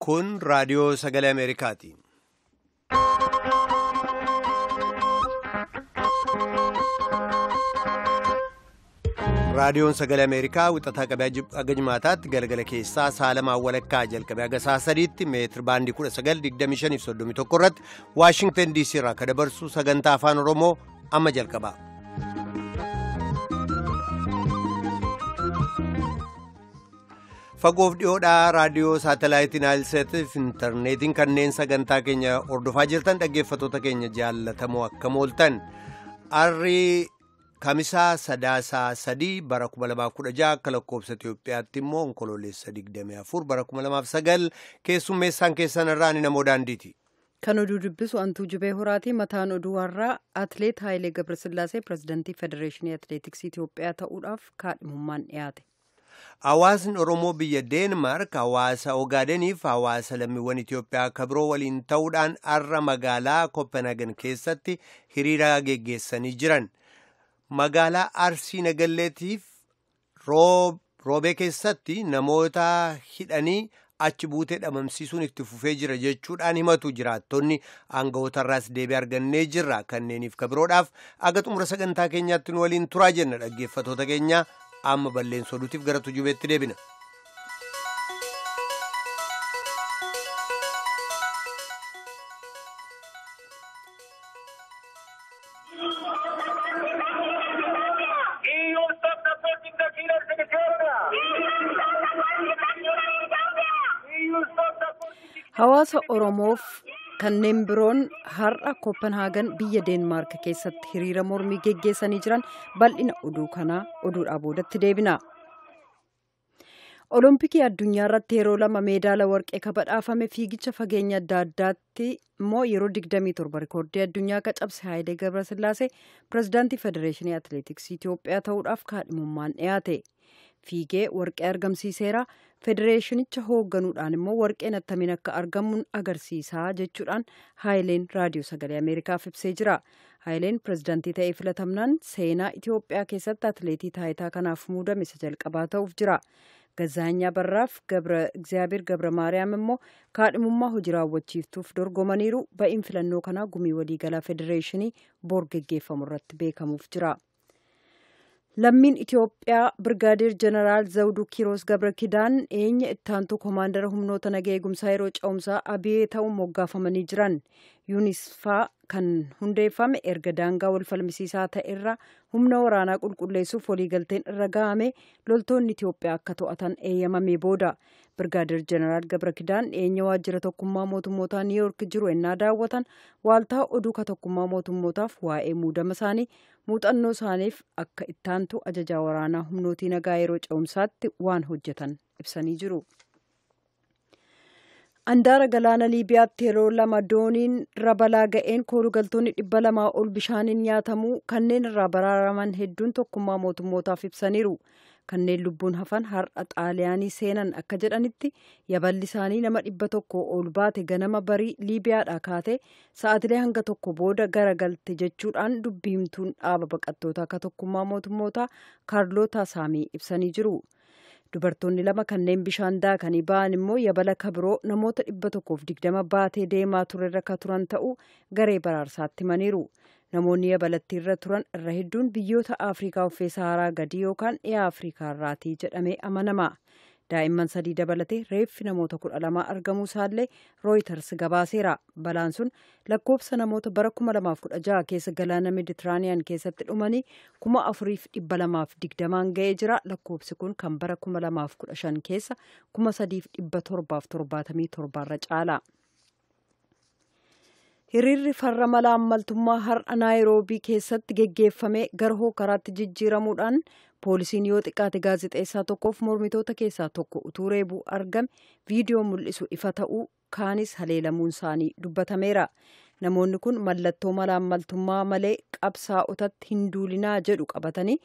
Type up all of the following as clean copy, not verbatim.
Kun raadiyoo sagalee Ameerikaati. Raadiyoon sagalee Ameerikaa wixataa qabee haga jimaataatti galgala keessaa sa'a lamaan walakkaa jalqabee haga sa'a sadiitti meetir baandii 1925 irratti Waashingtan DC irraa kan dabarsu sagantaa afaan Oromoo amma jalqaba. Fagoof dhiyoodhaa raadiyoo saatalaayitiin Aayilseetiif intarneetiin kanneen sagantaa keenya hordofaa jirtan dhaggeeffattoota keenya jaallatamoo akkam ooltan. Arrii Kamisaa Sadaasaa 3 bara 2016 akka lakkoofsa Itoophiyaatti immoo onkoloolessa 24 bara 2009 keessummeessaan keessan irraa ani namoo daandiiti. Kan oduu dubbisu Antuu Jubee Horaati. Mataan oduu har'aa Atileet Haayilee Gabrasillaasee pirezidantii Federeeshinii Atileetiksii Itoophiyaa ta'uudhaaf kaadhimummaan dhiyaate. Hawaasni Oromoo biyya Deenmaark hawaasa Ogaadeniif hawaasa lammiiwwan Itoophiyaa kan biroo waliin ta'uudhaan har'a magaalaa Kopenhaagen keessatti hiriira geggeessanii jiran. Magaalaa Arsii Nagalleetiif roobee keessatti namoota hidhanii achi buutee dhabamsiisuun itti fufee jira jechuudhaan himatu jiraattonni aangawoota irraas deebii argannee jirra. Kanneeniif kan biroodhaaf aga xumura sagantaa keenyaatti nu waliin turaa jenna dhaggeeffattoota keenya. Amma balleensoo oduutiif gara tujubeetti deebina. Hawaasa Oromoof kanneen biroon har'a Kopenhaagen biyya Deenmaark keessatti hiriira mormii geggeessanii jiran bal'ina oduu kanaa oduudhaa boodatti deebina. Olompikii addunyaa irratti yeroo lama meedaala warqee kabadhaafame fiigicha fageenya adda addaatti immoo yeroo 27 rikoordii addunyaa cabse Haayilee Gabrasillaasee pirezidaantii Federeeshinii Atileetiksii Itoophiyaa ta'uudhaaf kaadhimummaan dhiyaate. Fiigee warqee argamsiiseera. Federeeshinicha hoogganuudhaan immoo warqeen attamiin akka argamuun agarsiisaa jechuudhaan Haayileen raadiyoo sagalee Ameerikaaf ibsee jira. Haayileen pirezidaantii ta'ee filatamnaan seenaa Itoophiyaa keessatti atileetii taayitaa kanaaf muudame isa jalqabaa ta'uuf jira. Gazaanyaa Barraaf Gabra Gabra Maariyaam immoo kaadhimummaa hojii raawwachiiftuuf dorgomaniiru. Ba'iin filannoo kanaa gumii waliigalaa federeeshinii boor geggeeffamu irratti beekamuuf jira. Lammiin Itoophiyaa Birgaadeer Jeneraal Zawuduu Kiiroos Gabra Kidaan eenyu itti aantuu koomaandara humnoota nagaa eegumsaa yeroo ce'umsaa Abiyee ta'uun moggaafamanii jiran. Yuunisfaa kan hundeeffame erga daangaa wal falmisiisaa ta'e irraa humna waraanaa qulqulleessuuf waliigalteen irra gahame loltoonni Itoophiyaa akka to'atan eeyyamamee booda. Birgaadeer Jeneraal Gabra Kidaan dhiyeenya waajjira tokkummaa mootummootaa Niiwuyoork jiru ennaa daawwatan waaltaa oduu ka tokkummaa mootummootaaf waa'ee muudama isaanii muuxannoo isaaniif akka ittaantu ajajaa waraanaa humnootii nagaa yeroo ce'umsaatti waan hojjetan ibsanii jiru. Andaara galaana Liibiyaatti yeroo lama dooniin irra balaa ga'een koolugaltoonni 200 ol bishaaniin nyaatamuu kanneen irraa baraaraman hedduun tokkummaa mootummootaaf ibsaniiru. Kanneen lubbuun hafan har'a Xaaliyaanii seenan akka jedhanitti yaballi isaanii nama 100 ol baate ganama barii Liibiyaadhaa kaatee sa'aatilee hanga tokko booda garagalte jechuudhaan dubbii himtuun dhaaba baqattoota akka tokkummaa mootummootaa Kaarlootaa Saamii ibsanii jiru. Dubartoonni lama kanneen bishaan daakanii ba'an immoo yabala kabiroo namoota 120 baatee deemaa turerra ka turan ta'uu garee baraarsaatti himaniiru. Namoonni yabalattii irra turan irra hedduun biyyoota Afrikaa uffee Saharaa gadii yookaan dhiha Afrikaa irraatii jedhamee amanama. Daa'imman sadii dabalatee reeffi namoota 12 argamuu isaallee Rooyiters gabaaseera. Balaan sun lakkoofsa namoota bara 2016 keessa galaana Meeditiraaniyaan keessatti dhumanii 4220 ga'ee jira. Lakkoofsi kun kan bara 2015 keessa 3777 irra caala. Hiriirri farra malaammaltummaa har'a Naayiroobii keessatti geggeeffame garhoo karaatti jijjiiramuudhaan poolisiin yoo xiqqaate gaazexeessaa tokkoof mormitoota keessaa tokko utuu reebuu argame viidiyoo mul'isu ifa ta'uu kaanis haleelamuun isaanii dubbatameera. Namoonni kun mallattoo malaammaltummaa malee qabsaa'otatti hin duulinaa jedhu qabatanii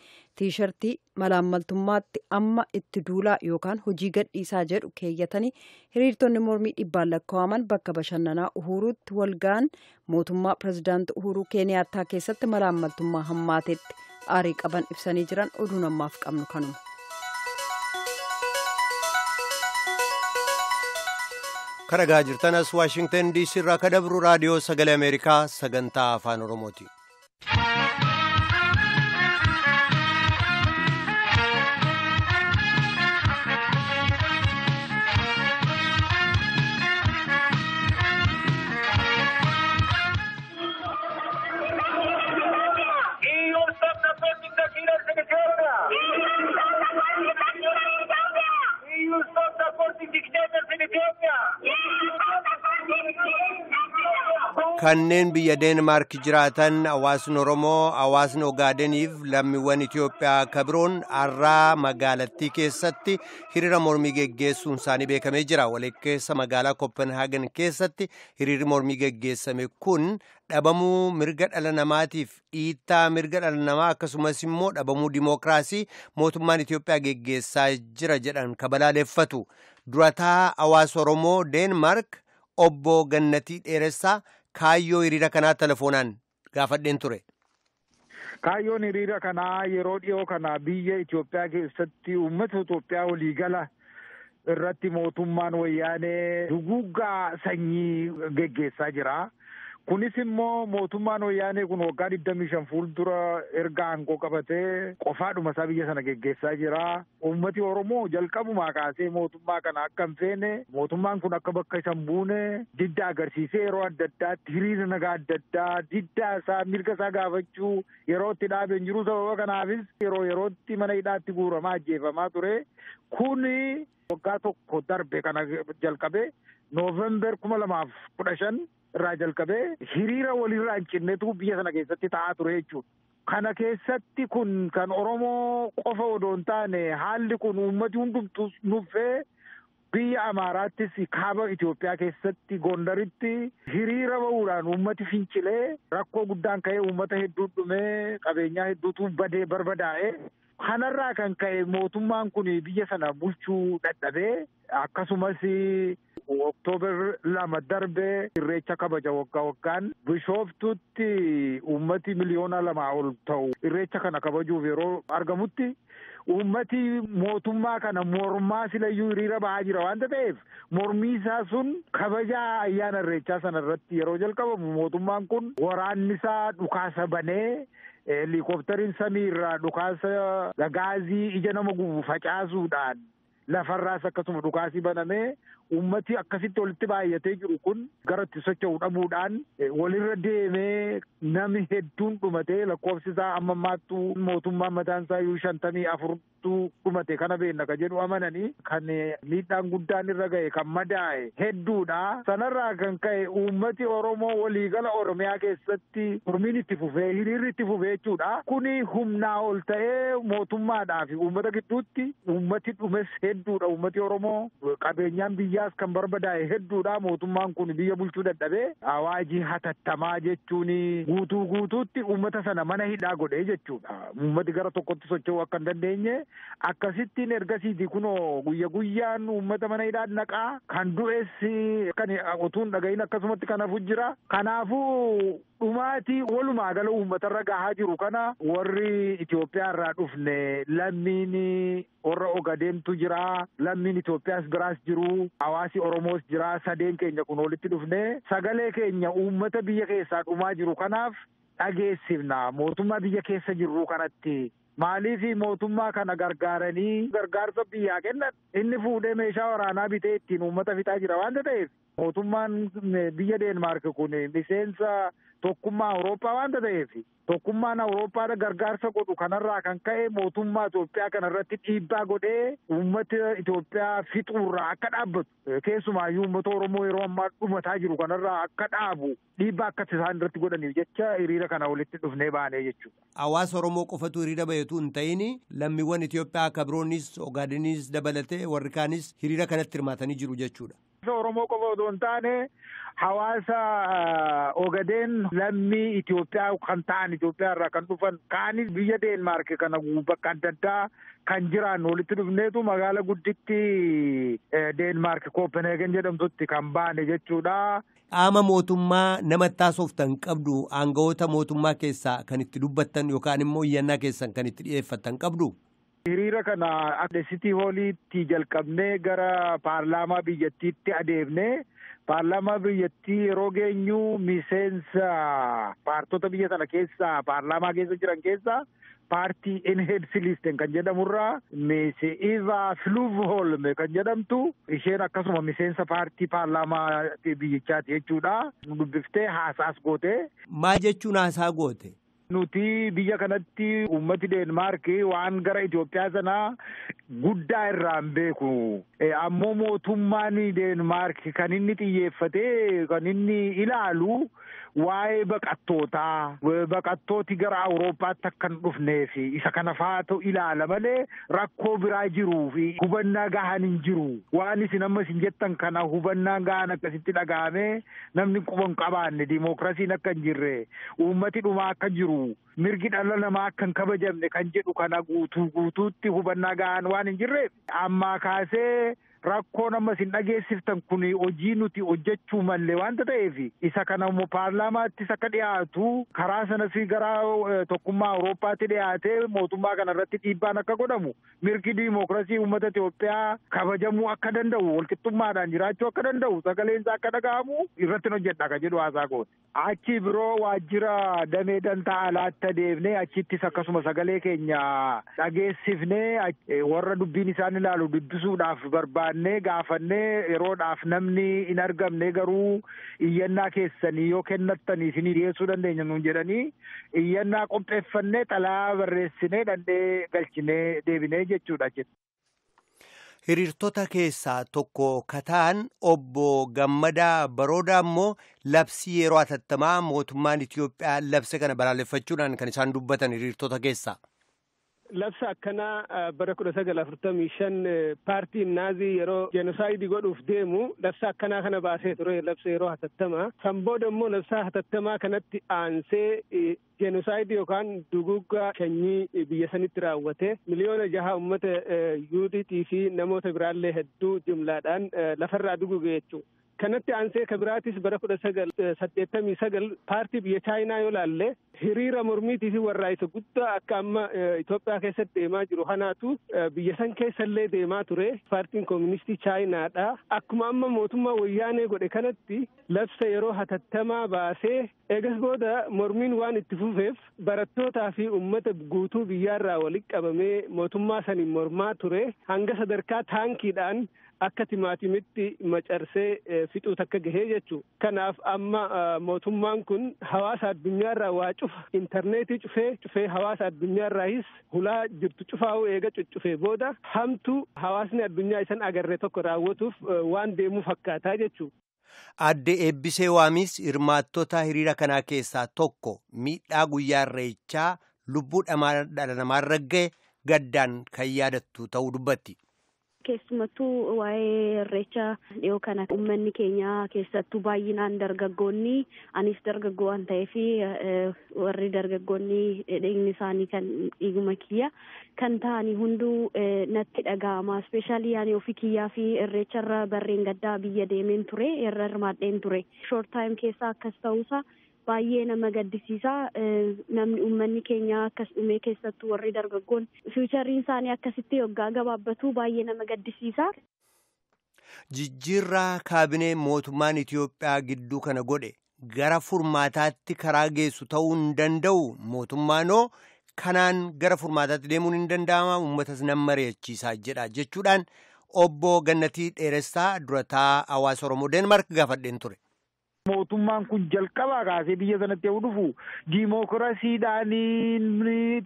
tiishartii malaammaltummaatti amma itti duulaa yookaan hojii gadhiisaa jedhu keeyyatanii hiriirtonni mormii dhibbaan lakkaa'aman bakka bashannanaa Uhuruutti walga'an mootummaa pirezidaanti Uhuruu Keeniyaattaa keessatti malaammaltummaa hammaatetti aarii qaban ibsanii jiran oduun ammaaf qabnu kanuma. Kan dhagaa jirtan as Waashingtan DC irraa ka dabru raadiyoo sagalee Ameerikaa sagantaa afaan Oromooti. Kanneen biyya Deenmaark jiraatan hawaasni Oromoo, hawaasni Ogaadeniif lammiiwwan Itoophiyaa kabiroon har'aa magaalattii keessatti hiriira mormii geggeessuun isaanii beekamee jira. Walakkeessa magaalaa Kopenhaagen keessatti hiriirri mormii geggeessame kun dhabamuu mirga dhala namaatiif dhiittaa mirga dhala namaa akkasumas immoo dhabamuu dimookiraasii mootummaan Itoophiyaa geggeessaa jira jedhan kabalaaleeffatu. Durataa hawaasa Oromoo Deenmaark obbo Gannatii Dheeressaa kaayyoo hiriira kanaa telefoonaan gaafadheen ture. Kaayyoon hiriira kanaa yeroo dhiyoo kana biyya Itoophiyaa keessatti uummata Itoophiyaa waliigala irratti mootummaan wayyaanee duguuggaa sanyii geggeessaa jira. Kunis immoo mootummaan wayyaanee kun waggaa 25 fuuldura erga aangoo qabatee qofaadhuma isaa biyya sana geggeessaa jira. Uummati Oromoo jalqabumaa kaasee mootummaa kana akka hin feene, mootummaan kun akka bakka isa hin buune didda agarsiisee yeroo adda addaatti hiriira nagaa adda addaa diddaa isaa mirga isaa gaafachuu yeroo itti dhaabee hin jiru. Sababa kanaafis yeroo yerootti mana hidhaatti guuramaa ajjeefamaa ture. Kuni waggaa tokko darbe kana jalqabee Noovember 2015 irraa jalqabee hiriira walirraa hin cinnetu biyya sana keessatti ta'aa ture jechuudha. Kana keessatti kun kan Oromoo qofa odoo hin taane haalli kun uummati hundumtuu nuffee biyya Amaaraattis kaaba Itoophiyaa keessatti Gondaritti hiriira ba'uudhaan uummati fincilee rakkoo guddaan ka'ee uummata hedduu dhumee qabeenyaa hedduutu badee barbadaa'e. Kanarraa kan ka'e mootummaan kun biyya sana bulchuu dadhabee akkasumas Oktoobar 2 darbee irreecha kabaja waggaa waggaan Bishooftutti uummati 2 miliyoona ol ta'u irreecha kana kabajuuf yeroo argamutti uummati mootummaa kana mormaa silayyuu hiriira ba'aa jira waanta ta'eef mormii isaa sun kabajaa ayyaana irreechaa sana irratti yeroo jalqabamu mootummaan kun waraanni isaa dhukaasa banee helikooftariin samii irraa dhukaasa gaazii ija nama gubu facaasuudhaan lafarraas akkasuma dhukaasii banamee uummati akkasitti walitti baay'atee jiru kun gara itti socho'u dhabuudhaan walirra deemee namni hedduun dhumatee lakkoofsi isaa amma ammaattuu mootummaan mataan isaa iyyuu 54tu dhumate kana beekna ka jedhu amananii kan miidhaan guddaan irra ga'e kan madaa'e hedduudha. Sanarraa kan ka'e uummati Oromoo waliigala Oromiyaa keessatti mormiin itti fufee hiriirri itti fufee jechuudha. Kuni humnaa ol ta'ee mootummaadhaa fi uummata gidduutti uummati dhumes hedduudha. Uummati Oromoo qabeenyaan biyyaas kan barbadaa'e hedduudha. Mootummaan kun biyya bulchuu dadhabee awaajii hatattamaa jechuun guutuu guutuutti uummata sana mana hidhaa godhee jechuudha. Uummati gara tokkotti socho'uu akka hin dandeenye akkasittiin ergasiiti kunoo guyya guyyaan uummata mana hidhaa naqaa kan du'es kan utuu hin dhagahin akkasumatti kan hafu jira. Kanaafuu dhumaatii walumaa gala uummatarra gahaa jiru kana warri Itoophiyaa irraa dhufne lammiin warra Ogadeentu jira, lammiin Itoophiyaas biraas jiru, hawaasi Oromoos jira, sadeen keenya kun walitti dhufne sagalee keenya uummata biyya keessaa dhumaa jiru kanaaf dhageessifna mootummaa biyya keessa jirru kanatti. Maaliif mootummaa kana gargaaranii gargaarsa biyyaa kennan inni fuudhee meeshaa waraanaa bitee ittiin uummata fixaa jira waanta ta'eef mootummaan biyya Deenmaark kun miseensa tokkummaa Awurooppaa waanta ta'eef tokkummaan Awurooppaa gargaarsa godhu kanarraa kan ka'e mootummaa Itoophiyaa kanarratti dhiibbaa godhee uummata Itoophiyaa fixuurraa akka dhaabbatu keessumaayyuu uummata Oromoo yeroo ammaa dhumataa jiru kanarraa akka dhaabu dhiibbaa akka isaan irratti godhaniif jecha hiriira kana walitti dhufnee baanee jechuudha. Hawaasa Oromoo qofatu hiriira bahetu hin ta'in lammiiwwan Itoophiyaa akka biroonis Ogaadeniis dabalatee warri kaanis hiriira kanatti hirmaatanii jiru jechuudha. Oromoo qofa otoo hin taane hawaasa Ogadeen lammii Itoophiyaa kan ta'an Itoophiyaa irraa kan dhufan kaanis biyya Deenmaark kana bakka adda addaa kan jiran walitti dhufneetu magaala gudditti Deenmaark Kopenheegen jedhamtutti kan baane jechuudha. Qaama mootummaa nama taasoftan qabdu aangawoota mootummaa keessaa kan itti dubbattan yookaan immoo iyyannaa keessan kan itti dhiyeeffattan qabdu. Hiriira kana City Halliitti jalqabnee gara paarlaamaa biyyattiitti adeemnee, paarlaamaa biyyattii yeroo geenyu miseensa paartota biyya sana keessaa paarlaamaa keessa jiran keessaa paartii Enhedslisten kan jedhamurraa Miss Eva Flyvholm kan jedhamtu, isheen akkasuma miseensa paartii paarlaamaa biyyichaati jechuudha. Dubbiftee haasaas goote. Maal jechuun haasaa goote? Nuti biyya kanatti uummati Deenmaark waan gara Itoophiyaa sanaa guddaa irraa hin beeku. Ammoo mootummaan Deenmaark kan inni xiyyeeffatee kan inni ilaalu waa'ee baqattootaa, baqattooti gara Awurooppaatti akka hin dhufneef isa kana faatu ilaala malee rakkoo biraa jiruu fi hubannaa gahaan hin jiru. Waan isin amma isin jettan kana hubannaa gahaan akkasitti dhaga'amee namni quba hin qabaanne, diimookiraasiin akka hin jirre, uummati dhumaa akka jiru, mirgi dhala namaa akka hin kabajamne kan jedhu kana guutuu guutuutti hubannaa gahaan waan hin jirreef, ammaa kaasee rakkoon amma isin dhageessiftan kun hojii nuti hojjechuu malle waanta ta'eef, isa kana immoo paarlaamaattis akka dhiyaatu, karaa sanas gara tokkummaa Awurooppaatti dhiyaatee mootummaa kana irratti dhiibbaan akka godhamu, mirgi diimookiraasii uummata Itoophiyaa kabajamuu akka danda'u, walqixxummaadhaan jiraachuu akka danda'u, sagaleensaa akka dhaga'amu irratti hojjedha kan jedhu haasaa goote. Achi biroo waajjira damee dantaa alaatti adeemnee achittis akkasuma sagalee keenya dhageessifnee, warra dubbiin isaan ilaalu dubbisuudhaaf barbaannee gaafannee, yeroodhaaf namni hin argamne, garuu iyyannaa keessanii yoo kennattanii isinii dhiyeessuu dandeenya nuun jedhanii, iyyannaa qopheeffannee xalayaa barreessinee dhandhee galchinee deebinee jechuudha achitti. Hiriirtota keessaa tokko kataan obbo Gammadaa Baroodaa immoo labsii yeroo hatattamaa mootummaan Itiyoophiyaa labse kana balaaleffachuudhaan kan isaan dubbatan hiriirtota keessaa. Labsa akkanaa bara 1945 paartiin Naazii yeroo jenosaayidii godhuuf deemu labsa akkanaa kana baasee ture, labsa yeroo hatattamaa. San booda immoo labsa hatattamaa kanatti aansee jenosaayidii yookaan duguggaa sanyii biyya sanitti raawwate, 6 miliyoona uummata Yuudiitii fi namoota biraallee hedduu jumlaadhaan lafarraa duguge jechuudha. Kanatti aansee kabiraatis bara 1989 paartii biyya Chaayinaa yoo laalle, hiriira mormiitii fi warraa'isa guddaa akka amma Itoophiyaa keessatti deemaa jiru kanaatu biyya san keessallee deemaa ture. Paartiin Kooministii Chaayinaadha. Akkuma amma mootummaa Wayyaanee godhe kanatti labsa yeroo hatattamaa baasee, eegas booda mormiin waan itti fufeef barattootaa fi uummata guutuu biyyaarraa walitti qabamee mootummaa saniin mormaa ture, hanga sadarkaa taankiidhaan akka timaatimitti macarsee fixuu takka gahee jechuudha. Kanaaf amma mootummaan kun hawaasa addunyaarraa waa cufa, intarneetii cufee cufee, hawaasa addunyaarraayis hulaa jirtu cufaa'uu eega cuccufee booda hamtuu hawaasni addunyaa isan agarre tokko raawwatuuf waan deemuu fakkaataa jechuudha. Adde Eebbisee Waamis hirmaattota hiriira kanaa keessaa tokko, miidhaa guyyaa Irreechaa lubbuu dhala namaarra gahe gaddaan kan yaadattu ta'uu dubbatti. Keessumattuu waa'ee Irreecha dhiyoo kana uummanni keenya, keessattuu baay'inaan dargaggoonni, anis dargaggoo waan ta'eef, warri dargaggoonni dhiigni isaanii kan dhiiguma kiyya kan ta'anii hunduu natti dhaga'ama. Especially ani ofii kiyyaa fi Irreecha irra barreen gaddaa biyya deemeen ture, irra hirmaadheen ture. Short time keessaa akkas ta'uusaa baay'ee nama gaddisiisa. Namni uummanni keenya akkas dhumee, keessattuu warri dargaggoon futureiin isaanii akkasitti waggaa gabaabbatu baay'ee nama gaddisiisa. Jijjiirraa kaabinee mootummaan Itiyoophiyaa gidduu kana godhe gara furmaataatti karaa geessu ta'uu hin danda'u. Mootummaanoo kanaan gara furmaataatti deemuun hin danda'ama, uummatas nan mari'achiisaa jedha jechuudhaan obbo Gannatii Dheeressaa, durataa hawaasa Oromoo Deenmaark, gaafadheen ture. Mootummaan kun jalqabaa kaasee biyya sanatti yoo dhufu diimookiraasiidhaan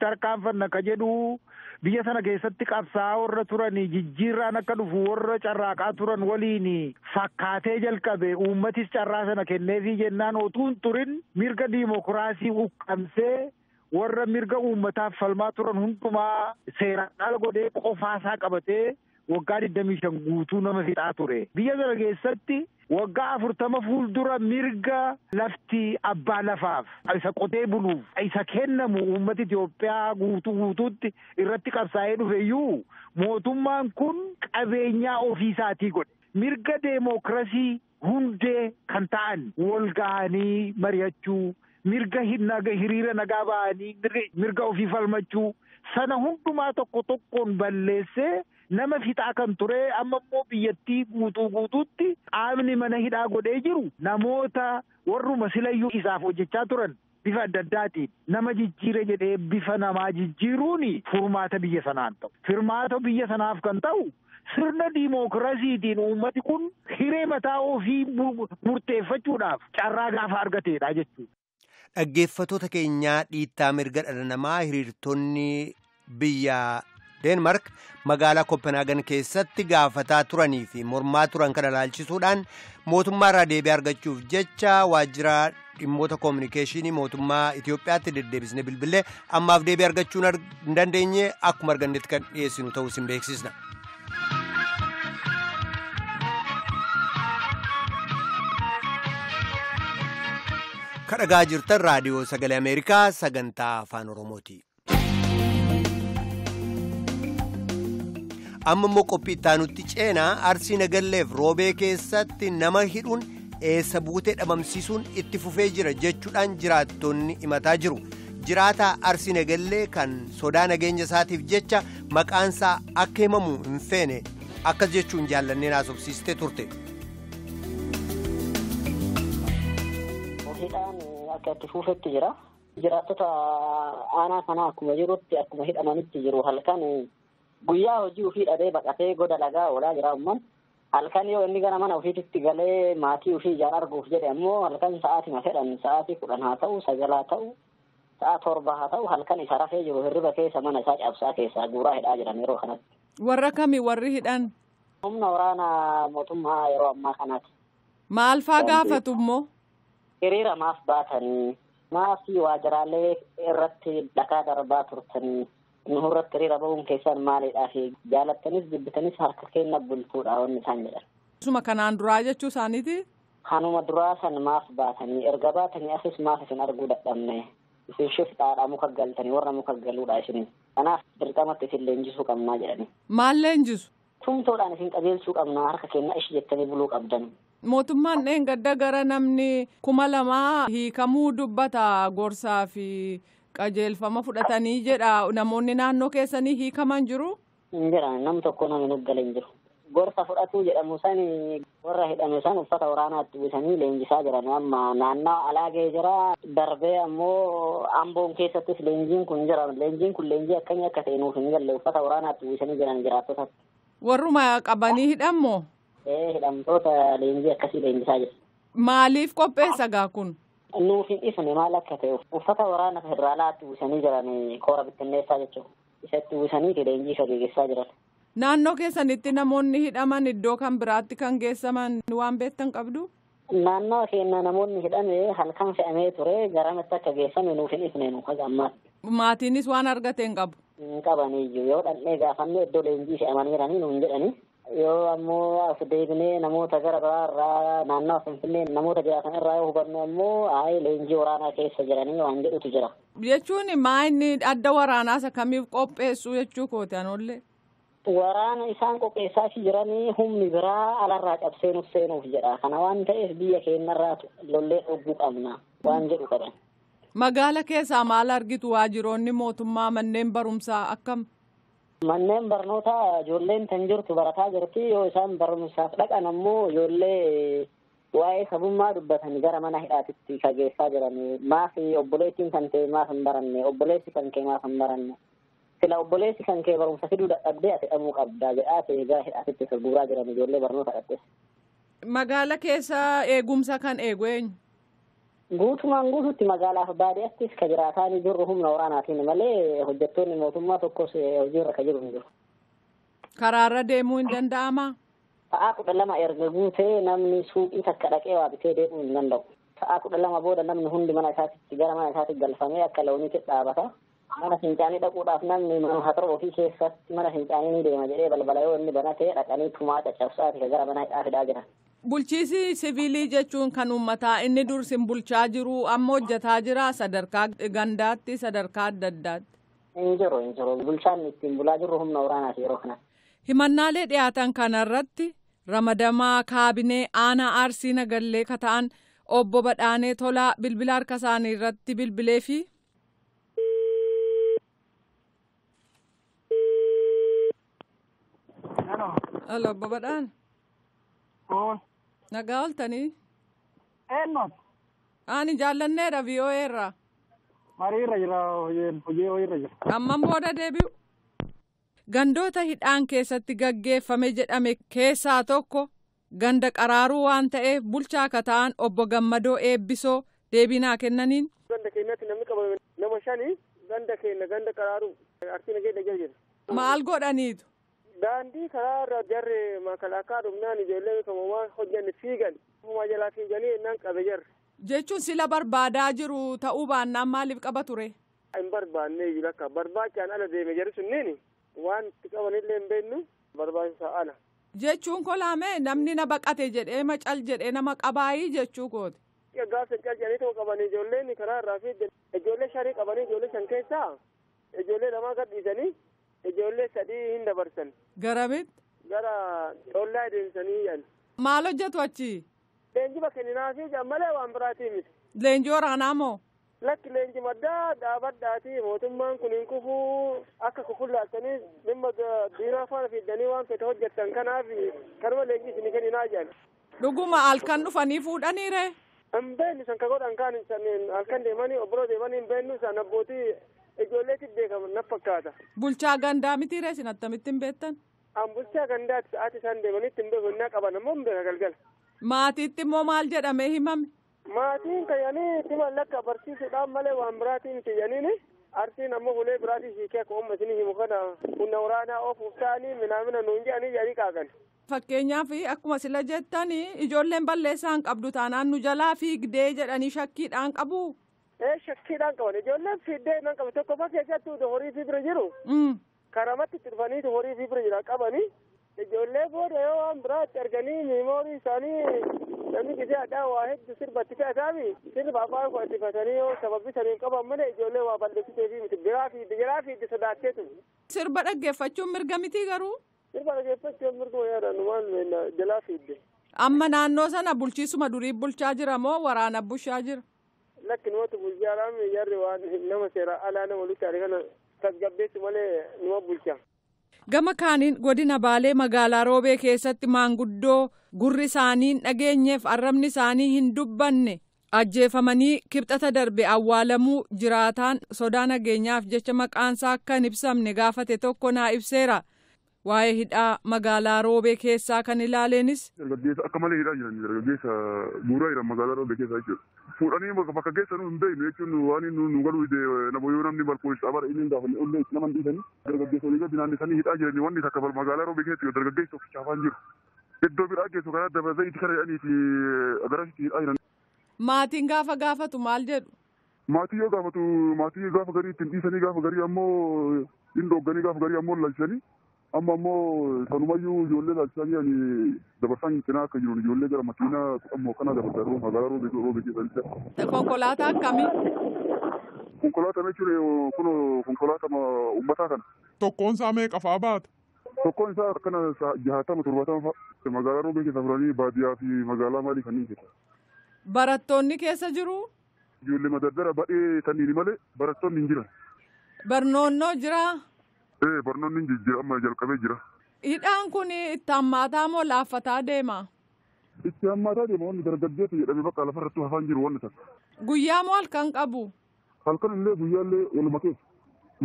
tarkaanfanna ka jedhu, biyya sana keessatti qabsaa'aa warra turan, jijjiirraan akka dhufu warra carraaqaa turan waliin fakkaatee jalqabe. Uummatis carraa sana kenneefii jennaan, otuu hin turin mirga diimookiraasii ukkamsee, warra mirga uummataaf falmaa turan hundumaa seeraan ala godhee, qofaasaa qabatee waggaa 25 guutuu nama fixaa ture. Biyya sana keessatti waggaa 40 fuuldura mirga lafti abbaa lafaaf, isa qotee buluuf isa kennamu, uummata Itoophiyaa guutuu guutuutti irratti qabsaa'ee dhufe iyyuu mootummaan kun qabeenyaa ofiisaatii godhe. Mirga deemokirasii hundee kan ta'an wal ga'anii mari'achuu, mirga hiriira nagaa ba'anii mirga ofii falmachuu. Sana hundumaa tokko tokkoon balleessee nama fixaa kan ture amma immoo biyyattii guutuu guutuutti qaamni mana hidhaa godhee jiru namoota warruma silayyuu isaaf hojjechaa turan bifa adda addaatiin nama jijjiire jedhee bifa namaa jijjiiruun furmaata biyya sanaan ta'u. Furmaata biyya sanaaf kan ta'u sirna diimookiraasiitiin uummati kun hiree mataa ofii murteeffachuudhaaf carraa gaafa argateedha jechuudha. Dhaggeeffattoota keenyaa dhiittaa mirga dhala namaa hiriirtonni biyya Deenmark magaalaa Kopenhaagen keessatti gaafataa turanii fi mormaa turan kana ilaalchisuudhaan mootummaa irraa deebii argachuuf jecha waajjira dhimmoota koominikeeshinii mootummaa Itoophiyaatti deddeebisne bilbilee ammaaf deebii argachuu hin dandeenye akkuma argannetti kan dhiyeessinu ta'uu isin beeksisna. Kadhagaa jirtan raadiyoo sagalee Ameerikaa sagantaa afaan Oromooti. Amma immoo qophii itti ceenaa Arsii Nagalleef Roobee keessatti nama hidhuun eessa buutee dhabamsiisuun itti fufee jira jechuudhaan jiraattonni himataa jiru. Jiraataa Arsii Nagallee kan sodaa nageenya isaatiif jecha maqaansaa akka himamu hin feene akkas jechuun jaallanneen haasofsiistee turte. Hidhaan akka itti fufetti jira. Jiraattota aanaa kanaa akkuma jirutti akkuma hidhamanitti jiru halkan guyyaa hojii ofii dhabee baqatee goda lagaa oolaa jira umman. Halkan yoo inni gara mana ofiitti galee maatii ofii ijaan arguuf jedhe ammoo halkan sa'aatima fedhan sa'aatii 10 haa ta'u 9 haa ta'u sa'a 7 haa ta'u halkan isa rafee jiru hirriba keessa mana isaa cabsaa keessaa guuraa hidhaa jiran yeroo kanatti. Warra kami warri hidhan? Humna waraanaa mootummaa yeroo ammaa kanaati. Maal faa gaafatu immoo? Hiriira maaf baatanii maaf waajjiraalee irratti dhakaa darbaa turtanii nu irratti hiriira ba'uun keessan maalidhaa fi jaalattanis jibbitanis harka kenna bultuudha wanni isaan jedhan. Suma kanaan duraa jechuu isaaniiti? Kanuma duraa san maaf baatanii erga baatanii asis maaf isin arguu dadhabne isin shiftaadha muka galtanii warra muka galuudha isin kanaaf dirqamatti isin leenjisuu qabnaa jedhani. Maal leenjisu? Tumtoodhaan isin qajeelchuu qabnaa harka kenna ishi jettanii buluu qabdan. Mootummaan dheengadda gara namni 2000 hiikamuu dubbata gorsaa fi qajeelfama fudhatanii jedha. Namoonni naannoo keessanii hiikaman jiru? Hin jiran, nam tokko namni nu gale hin jiru. Gorsa fudhatuu jedhamu san warra hidhame san uffata waraanaatti uwwisanii leenjisaa jiran amma naannawa Alaagee jira. Darbee ammoo Amboon keessattis leenjiin kun jira. Leenjiin kun leenjii akkamii akka ta'e nuuf hin galle uffata waraanaatti uwwisanii jiran jiraattotatti. Warruma qabanii hidhammoo? Hidhamtoota leenjii akkasii leenjisaa jiru. Maaliif qopheessa gaa kun? Nuuf hin ifne maal akka ta'e uffata waraana federaalaatti uwwisanii jiran koora bittinneessaa jechuudha. Isatti uwwisanii leenjii isa geggeessaa jiran. Naannoo keessanitti namoonni hidhaman iddoo kan biraatti kan geessaman waan beektan qabdu? Naannoo keenya namoonni hidhame halkan fe'amee ture garamitti akka geessame nuuf hin ifne nu haga ammaatti. Maatiinis waan argate hin qabu? Hin qabaniyyuu yoo dhandhee gaafanne iddoo leenjii fe'amanii jiranii nuun jedhani. Yoo ammoo as deebinee namoota gara biraa irraa naannawa Finfinnee namoota jiraatan irraa yoo hubannu ammoo ayi leenjii waraanaa keessa jiranii waan jedhutu jira. Jechuun maa inni adda waraanaas akkamiif qopheessuu jechuu kooti anoollee? Waraana isaan qopheessaa jiranii humni biraa alarraa cabsee nuuf seenuuf jedha. Kana waan ta'eef biyya keenyarraa lollee dhogguu qabna waan jedhu qaban. Magaala keessaa maal argitu waajjiroonni mootummaa manneen barumsaa akkam? Manneen barnootaa ijoolleen tan jirtu barataa jirti. Yoo isaan barumsaaf dhaqan ammoo ijoollee waa'ee sabummaa dubbatan gara mana hidhaatitti kageessaa jiran. Maaf obboleettiin kan ta'e maaf hin baranne? Obboleessi kan kee maaf hin baranne? Sila obboleessi kan kee barumsa fiduu dadhabdee ati dhamuu qabda jedhaa ta'e gara hidhaatitti guuraa jiran ijoollee barnoota dhaqxes. Magaala keessa eegumsa kan eegu eenyu? Guutumaan guututti magaalaaf baadiyyaattis ka jiraataa ni jirru humna waraanaatiin malee hojjettoonni mootummaa tokkos hojiirra ka jiru hin jiru. Karaarra deemuu hin danda'amaa? Sa'aa 12 erga guutee namni suuqii takka dhaqee waa bitee deemuu hin danda'u. Sa'aa 12 booda namni hundi mana isaatitti gara mana isaatti galfamee akka looniitti dhaabata. Mana fincaanii dhaquudhaaf namni mana haxara ofii keessatti mana fincaanii ni deema jedhee balbala yoo inni banatee dhaqanii tumaa caccabsaati gara mana hidhaa fidaa jiran. Bulchiisi siviilii jechuun kan uummataa inni dursin bulchaa jiru amma hojjetaa jira sadarkaa gandaatti sadarkaa adda addaatti. Hin jiru bulchaan ittiin bulaa jirru humna waraanaati yeroo kanatti. Himannaalee dhiyaatan kanarratti ramadamaa kaabinee aanaa Arsii Nagallee ka ta'an obbo Badhaanee Tolaa bilbila harka isaanii irratti bilbilee fi. Hello. Hello, obbo Badhaan. Nagaa ooltanii. Eenyu? Ani jaallanneedha VOA irraa. Marii irra jira hojii hojiirra jira. Amman booda deebi'u. Gandoota hidhaan keessatti gaggeeffame jedhame keessaa tokko ganda qaraaruu waan ta'eef bulchaa akka ta'an obbo Gammadoo Eebbisoo deebii naa kennaniin. Ganda keenyatti namni qabame nama shani ganda keenya ganda qaraaruu arsii nageenya jala jira. Maal godhaniitu? Daandii karaa irra jarri makalaakaa dhumnaan ijoollee waan hojjanne fiigan. Ofuma jalaa fiiganii innaan qabe jarri. Jechuun sila barbaadaa jiru ta'uu baannaan maaliif qaba ture? Hin barbaanne iyyuu lakka barbaachaan ala deeme jarri sunniin waan itti qabanillee hin beeknu barbaachisaa ala. Jechuun kolaame namni na baqate jedhee macal jedhee nama qabaayii jechuu kooti. Gaafa cal jedhanii tokko qabanii ijoolleen karaa irraa fiiggan ijoollee shanii qabanii ijoollee shan keessaa ijoollee lamaa gad dhiisanii ijoollee sadii hin dabarsan. Garamitti? Gara ollaa deemsanii yan. Maal hojjetu achi? Leenjiba kenninaafi malee waan biraatii miti. Leenjii waraanaa moo? Lakki leenji maddaa dhaabadhaati mootummaan kun hin kufuu akka kufullaaltanii dhimma diinaa faana fiddanii waan fete hojjettan kanaaf kanuma leenjii isinii kenninaa jedhan. Dhuguma halkan dhufanii fuudhaniire? Hin beeknu san ka godhan kaan halkan deemanii obboloo deemanii hin beeknu san abbootii ijoolleetti beekama na fakkaata. Bulchaa gandaa mitiire isin attamitti hin beektan? An bulchaa gandaati sa'aati isaan deemanitti hin beeku innaa qaban ammoo hin beeka galgala. Maatiitti immoo maal jedhamee himame? Maatiin kayyanii itti lakka barsiisuudhaan malee waan biraatiin miti jedhaniini arsiin ammoo ulee biraatii hiikee akka uumma isinii himu kana humna waraanaa oofuuf ta'anii minaamina nuun jedhanii jedhanii qaagan. Fakkeenyaaf akkuma sila jettanii ijoolleen balleessaa hin qabdu taanaan nu jalaa fiigdee jedhanii shakkiidhaan qabu. Ee shakkiidhaan qaban ijoolleen fiigdee nan qabu tokko fa keessattuu horii fi bira jiru. Karamatti itti dhufaniitu horii fi bira jira qabanii ijoollee booda yoo waan biraatti arganii miimoorii isaanii namni gisee addaa waa hedduu sirbatti fe'ataami sirba afaan qo'attifatanii yoo sababbi saniin qaban malee ijoollee waa balleessitee fi miti biraa fi biraa fi sodaatteetu. Sirba dhaggeeffachuun mirga miti garuu. Sirba dhaggeeffachuun mirga yaadaan waan jalaa fiidde. Amma naannoo sana bulchiisuma durii bulchaa jira moo waraana bulchaa jira? Lakki nuwatu bulchaadhaan jarri waan nama seera alaa nama walitti kana tasgabbeessu malee numa bulcha. Gama kaaniin godina Baalee magaalaa Roobee keessatti maanguddoo gurri isaanii hin dhageenyeef arrabni isaanii hin dubbanne ajjeefamanii kibxata darbe awwaalamuu jiraataan sodaa nageenyaaf jecha maqaansaa akka hin ibsamne gaafate tokko naa ibseera. Waa'ee hidhaa magaalaa Roobee keessaa kan ilaaleenis. Dargaggeessa akka malee hidhaa jiran dargaggeessa guuraa jiran magaalaa Roobee keessaa jechuudha. Fuudhanii bakka geessanuu hin beeknu jechuun waan nu galuu nama yoo namni balkoon bara inni hin gaafanne ollee nama hin dhiisanii dargaggeessa olii gadi naannisanii hidhaa jiranii wanni takka magaalaa Roobee keessatti dargaggeessa of chaafaan jiru. Iddoo biraa geessu karaa Dabra Zayitii kana jedhanii fi garasitti hidhaa jiran. Maatiin gaafa gaafatu maal jedhu? Maatii yoo gaafatu maatii gaafa garii ittiin dhiisanii gaafa garii ammoo hin dhogganii gaafa garii ammoo laalchisanii amma ammoo sanumayyuu ijoollee laalchisaa jiran dabarsaan cinaa akka jiruun ijoollee gara makiinaa ammoo kana dabarsaa jiru magaalaa Roobee Roobee keessa. Konkolaataa akkamii? Konkolaataa jechuun kun konkolaataa uummataa kana. Tokkoon isaa meeqa fa'aa baata? Tokkoon isaa akkana 60 70 fa'a. Magaalaa Roobee keessa furanii baadiyyaa fi magaalaa maalii kanneen keessa. Barattoonni keessa jiru? Ijoollee madaddara baay'ee saniini malee barattoonni hin jiran. Barnoonnoo jiraa? Ee barnoonni hin jijjiira amma jalqabee jira. Hidhaan kun itti hammaataa moo laaffataa deema? Itti hammaataa deema wanni dargaggeessa jedhame bakka lafarratti hafaan jiru wanni takka. Guyyaa moo halkan qabu? Halkan illee guyyaa illee waluma keessa.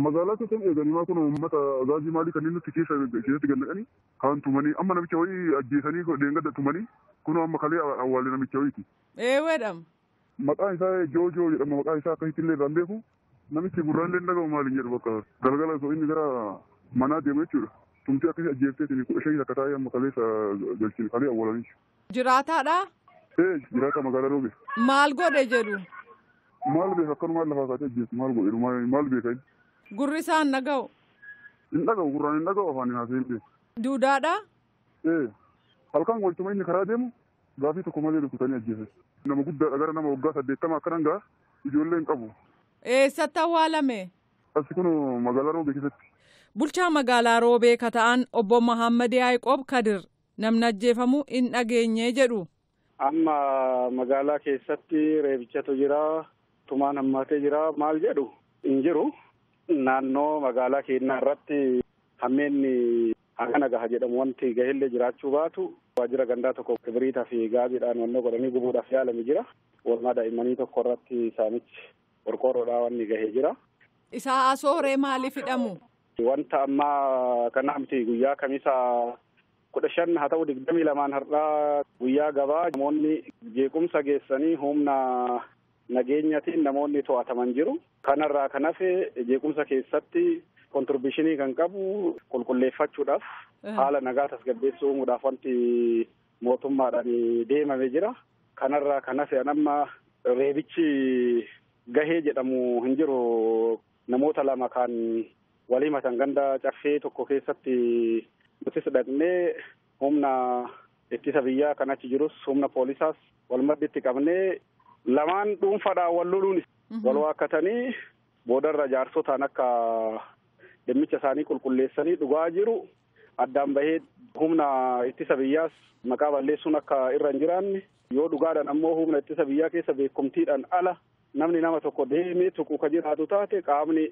Magaalaa keessan eeganii maa kun uummata gaazii maalii kanneen nutti keessa keessatti gannaqanii kaan tumanii amma namicha wayii ajjeesanii deengadda tumanii kun amma kalee awwaalee namicha wayiiti. Eewwedhama. Maqaan isaa Joojoo jedhama maqaan isaa akkasitti illee irraan beeku. Namichi gurraan illee dhaga'u maaliin jedhu bakka galgala osoo inni gara manaa deemu jechuudha. Tumtii akkasii ajjeefteetiin 15 takka taa'ee amma kaleessa galchine kalee awwaalanii. Jiraataadha? Ee jiraata magaalaa Roobee. Maal godhe jedhu? Maal beeka akkanumaan lafaa kaatee ajjeesu maal godhe maal beeka inni? Gurri isaan dhaga'u? Hin dhaga'u gurraan hin dhaga'u afaan hin haasa'in beeku. Duudaadha? Ee halkan waltuma inni karaa deemu gaafii tokko malee rukutanii ajjeesan. Nama guddaadha gara nama waggaa 80 akkanan ga'a ijoollee hin qabu. Eessatti awwaalame? Asi kun magaalaa Roobee keessatti. Bulchaa magaalaa Roobee ka ta'an obbo Mahammad Yaaqoob Kadir namni ajjeefamu hin dhageenye jedhu. Amma magaalaa keessatti reebichatu jira, tumaan hammaatee jira maal jedhu hin jiru. Naannoo magaalaa keenyaa irratti hammeenni Hangana gaha jedhamu wanti gaheellee jiraachuu baatu waajjira gandaa tokko kibiriitaa fi gaaziidhaan wannoo godhanii gubuudhaaf yaalame jira. Oolmaa daa'immanii tokko irratti saamichi qorqoorroodhaa wanni gahee jira. Isaa asooree maaliif hidhamu? Wanta ammaa kana miti guyyaa kamisaa 15 haa ta'u 22 har'aa guyyaa gabaa namoonni jeequmsa geessanii humna nageenyatiin namoonni to'ataman jiru. Kanarraa kan hafe jeequmsa keessatti kontribuushinii kan qabu qulqulleeffachuudhaaf haala nagaa tasgabbeessuu uumuudhaaf wanti mootummaadhaan deemame jira. Kanarraa kan hafe amma reebichi gahee jedhamu hin jiru. Namoota lama kan walii himatan ganda caffee tokko keessatti nutis dhaqnee humna ittisa biyyaa kan achi jirus humna poolisaas wal madditti qabnee lamaan dhuunfaadhaan wal loluun wal waakkatanii boodarra jaarsotaan akka dhimmicha isaanii qulqulleessanii dhugaa jiru addaan bahee humna ittisa biyyaas maqaa balleessuun akka irra hin jiraanne yoo dhugaadhaan ammoo humna ittisa biyyaa keessa beekumtiidhaan ala namni nama tokko deemee tuqu ka jiraatu taate qaamni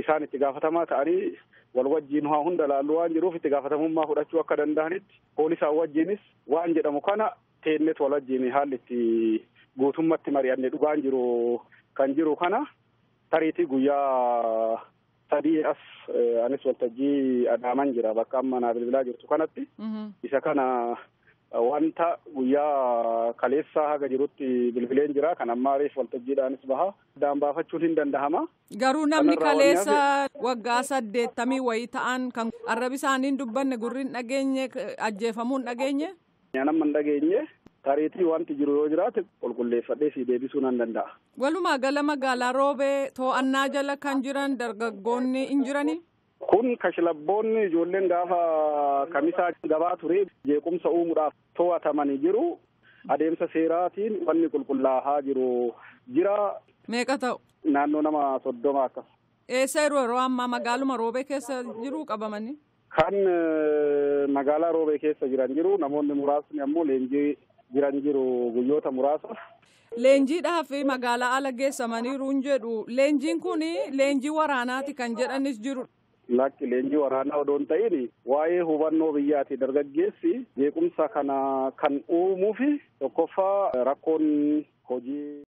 isaan itti gaafatamaa ta'anii wal wajjiin waa hunda laalluu waan jiruuf itti gaafatamummaa fudhachuu akka danda'anitti poolisaan wajjiinis waan jedhamu kana teennet wal wajjiin haalli itti guutummatti mari'anne dhugaan jiru kan jiru kana tariitii guyyaa 3 as anis waltajjii Adaaman jira bakka amma naa bilbilaa jirtu kanatti isa kana wanta guyyaa kaleessaa haga jirutti bilbileen jira kan ammaa reef waltajjiidhaanis baha addaan baafachuun hin dandahama. Garuu namni kaleessa waggaa 80 wayii ta'an kan arrabi isaanii hin dubbanne gurri hin dhageenye ajjeefamuu hin dhageenye. Nama hin dhageenye tariitii wanti jiru yoo jiraate qulqulleeffadhee fi deebisuu nan danda'a. Walumaa gala magaalaa Roobee to'annaa jala kan jiran dargaggoonni hin jiranii? Kun kashlabboonni ijoolleen gaafa kamisaa gabaa ture jeequmsa uumuudhaaf to'atamanii jiru. Adeemsa seeraatiin wanni qulqullaa'aa jiru jira. Meeqa ta'u? Naannoo nama 30 akkas. Eessa yeroo yeroo ammaa magaaluma Roobee keessa jiru qabamanii? Kan magaalaa Roobee keessa jiran jiru namoonni muraasni ammoo leenjii jiran jiru guyyoota muraasaaf. Leenjiidhaaf magaalaa ala geessamaniiru hin jedhu. Leenjiin kun leenjii waraanaati kan jedhanis jiru. Lakki leenjii waraanaa odoo hin ta'in waa'ee hubannoo biyyaati. Dargaggeessi jeequmsa kana kan uumuufi tokkoffaa rakkoon hojii.